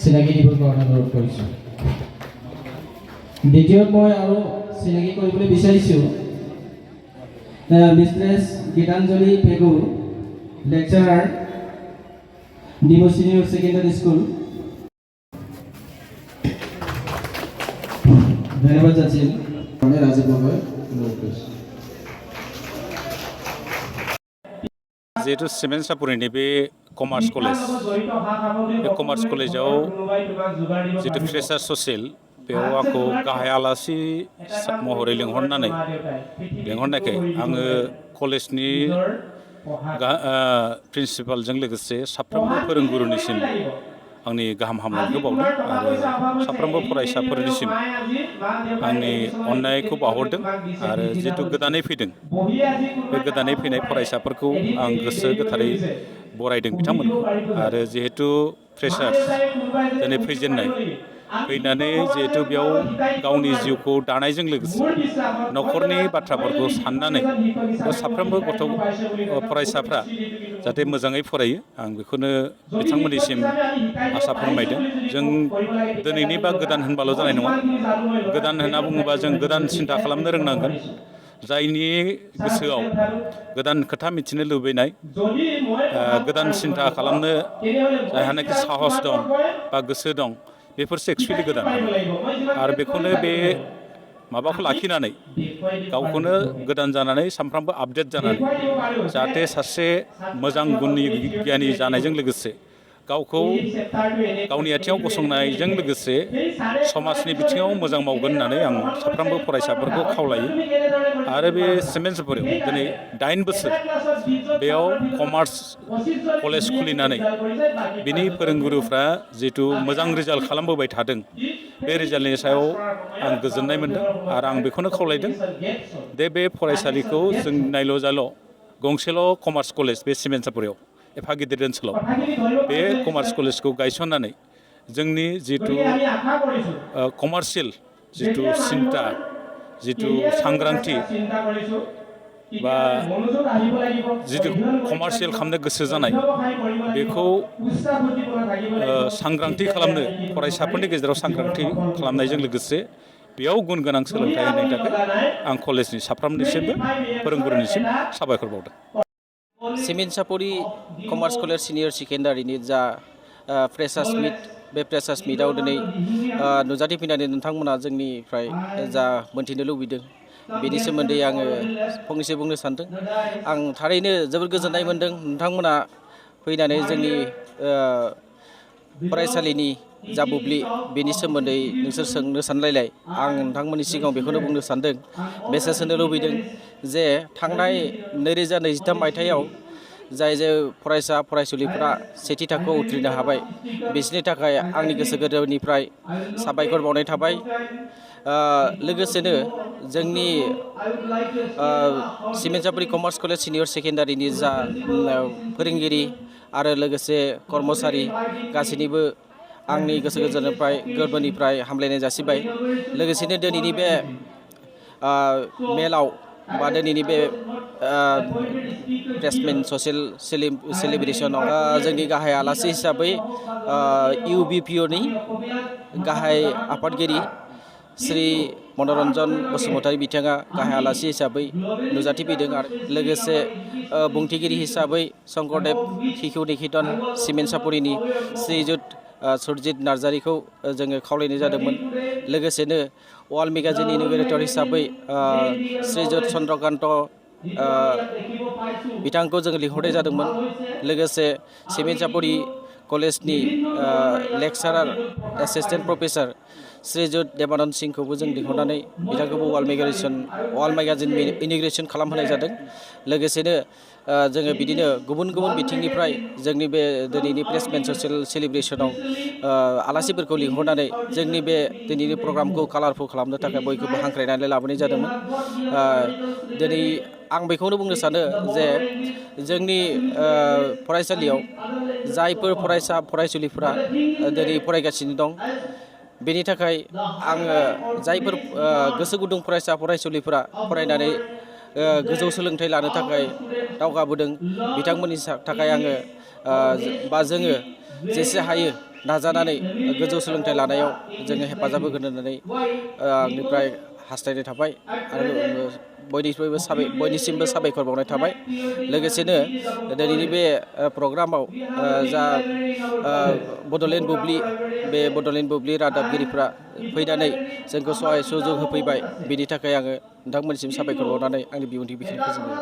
চিনাকি দিবৰ কাৰণে অনুৰোধ কৰিছোঁ। দ্বিতীয়ত মই আৰু চিনাকি কৰিবলৈ বিচাৰিছোঁ mistress Gitanjali Pegu, lecturer, Dimu senior secondary school. ধন্যবাদ যাচিল ৰাজীৱ গগৈ অনুৰোধ কৰিছোঁ। जिहेतु सिमेन्ट सापुरिनि बे कमार्स कलेज, बे कमार्स कलेजाव जितु फ्रेसार ससियेल बेयाव आंखौ गाहाय आलासि महरै लिंहरनायखाय आङो कलेजनि प्रिन्सिपालजों लोगोसे साफ्रोमबो फोरोंगुरुनिसिम आंनि गाहाम हामलायनायखौ बावदों आरो साफ्रोमबो फरायसाफोरनिसिम आंनि अननायखौ बावहरदों आरो जिहेतु गोदानै फैदों बे गोदानै फैनाय फरायसाफोरखौ आं गोसो गोथारै बरायदों बिथांमोनखौ आरो जिहेतु फ्रेसार्स दिनै फैनानै जिहेतु बेयाव गावनि जिउखौ दानायजों लोगोसे न'खरनि बाथ्राफोरखौ साननानै साफ्रोमबो फरायसाफ्रा जाहाथे मोजाङै फरायो आं बेखौनो बिथांमोननिसिम आसा फोरमायदों। जों दिनैनि बा गोदान होनबाल' जानाय नङा, गोदान होनना बुङोबा जों गोदान सिन्था खालामनो रोंनांगोन। जायनि गोसोआव गोदान खोथा मिथिनो लुबैनाय, गोदान सिन्था खालामनो जायहानाखि साहस दं बा गोसो दं, बेफोरसो एक्सुवेलि गोदान आरो बेखौनो बे माबाखौ लाखिनानै गावखौनो गोदान जानानै सानफ्रामबो आपडेट जानानै जाहाथे सासे मोजां गुननि गियानि जानायजों लोगोसे गावखौ गावनि आथिङाव गसंनायजों लोगोसे समाजनि बिथिङाव मोजां मावगोन होननानै आं साफ्रोमबो फरायसाफोरखौ खावलायो। आरो बे सिमेन्ट सापुरियाव दिनै 9 बोसोर बेयाव कमार्स कलेज खुलिनानै बिनि फोरोंगुरुफ्रा जिहेतु मोजां रिजाल्ट खालामबोबाय थादों, बे रिजाल्टनि सायाव आं गोजोननाय मोनदों आरो आं बेखौनो खावलायदों दे बे फरायसालिखौ जों नायल' जाल' गंसेल' कमार्स कलेज बे सिमेन्ट सापुरियाव एफा गिदिर ओनसोलाव बे कमार्स कलेजखौ गायसननानै जोंनि जितु कमार्सियेल जितु सिन्ता, जितु सांग्रांथि बा जितु कमार्सियेल खालामनो गोसो जानाय बेखौ सांग्रांथि खालामनो फरायसाफोरनि गेजेराव सांग्रांथि खालामनायजों लोगोसे बेयाव गुन गोनां सोलोंथाइ होनायनि थाखाय आं कलेजनि साफ्रोमनिसिमबो फोरोंगुरुनिसिम साबायखर बावदों। सिमेन्ट सापुरि कमार्स कलेज सिनियर सेकेन्डारिनि जा फ्रेसार्स मिट, बे फ्रेसार्स मिटआव दिनै नुजाथिफैनानै नोंथांमोना जोंनिफ्राय जा मोन्थिनो लुबैदों बेनि सोमोन्दै आङो फंनैसो बुंनो सानदों। आं थारैनो जोबोद गोजोननाय मोन्दों नोंथांमोना फैनानै जोंनि फरायसालिनि जा बुब्लि बेनि सोमोन्दै नोंसोर सोंनो सानलायलाय। आं नोंथांमोननि सिगाङाव बेखौनो बुंनो सानदों, मेसेज होनो लुबैदों जे थांनाय 2023 मायथाइयाव जाय फरायसा फरायसुलिफोरा सेथि थाखोआव उथ्रिनो हाबाय बिसोरनि थाखाय आंनि गोसो गोरबोनिफ्राय साबायखर बावनाय थाबाय। लोगोसेनो जोंनि सिमेन्ट सापुरि कमार्स कलेज सिनियर सेकेन्डारिनि जा फोरोंगिरि आरो लोगोसे कर्मचारि गासैनिबो आंनि गोसो गोरबोनिफ्राय हामलायनाय जासिबाय। लोगोसेनो दिनैनि बे मेलाव बा दिनैनि बे प्लेसमेन्ट ससियेल सेलिब्रेसनाव जोंनि गाहाय आलासि हिसाबै UBPOनि गाहाय आफादगिरि श्री मनरन्जन बसुमतारी बिथाङा गाहाय आलासि हिसाबै नुजाथिफैदों आरो लोगोसे बुंथिगिरि हिसाबै शंकरदेव शिशु निकेतन सिमेन्ट सापुरिनि श्रीजुत सुरजित नार्जारिखौ जोङो खावलायनाय जादोंमोन। लोगोसेनो वाल मेगाजिन इन'गेरेटर हिसाबै श्रीजुत चन्द्रकान्त बिथांखौ जोङो लिंहरनाय जादोंमोन। लोगोसे सिमेन्ट सापुरि कलेजनि लेक्सारार एसिस्टेन्ट प्रफेसार श्रीजुत देबानन्द सिंहखौबो जों लिंहरनानै बिथांखौबो वाल मेगाजिन इन'ग्रेसन खालामहोनाय जादों। लोगोसेनो जोङो बिदिनो गुबुन गुबुन बिथिंनिफ्राय जोंनि बे दिनैनि प्लेसमेन्ट ससियेल सेलिब्रेसनाव आलासिफोरखौ लिंहरनानै जोंनि बे दिनैनि प्रग्रामखौ कालारफुल खालामनो थाखाय बयखौबो हांख्रायनानै लाबोनाय जादोंमोन। दिनै आं बेखौनो बुंनो सानो जे जोंनि फरायसालियाव जायफोर फरायसा फरायसुलिफोरा दिनै फरायगासिनो दं बेनि थाखाय आङो जायफोर गोसो गुदुं फरायसा फरायसुलिफोरा फरायनानै गोजौ सोलोंथाइ लानो थाखाय दावगाबोदों बिथांमोननि थाखाय आङो बा जोङो जेसे हायो नाजानानै गोजौ सोलोंथाइ लानायाव जोङो हेफाजाब होगोन होननानै आंनिफ्राय हास्थायनाय थाबाय आरो बयनिसिमबो साबायखर बावनाय थाबाय। लोगोसेनो दिनैनि बे प्रग्रामाव जा बड'लेण्ड बुब्लि रादाबगिरिफ्रा फैनानै जोंखौ सहाय सुजुग होफैबाय, बिनि थाखाय आङो नोंथांमोननिसिम साबायखर बावनानै आंनि बिबुंथि बेखिनियाव फोजोबबाय।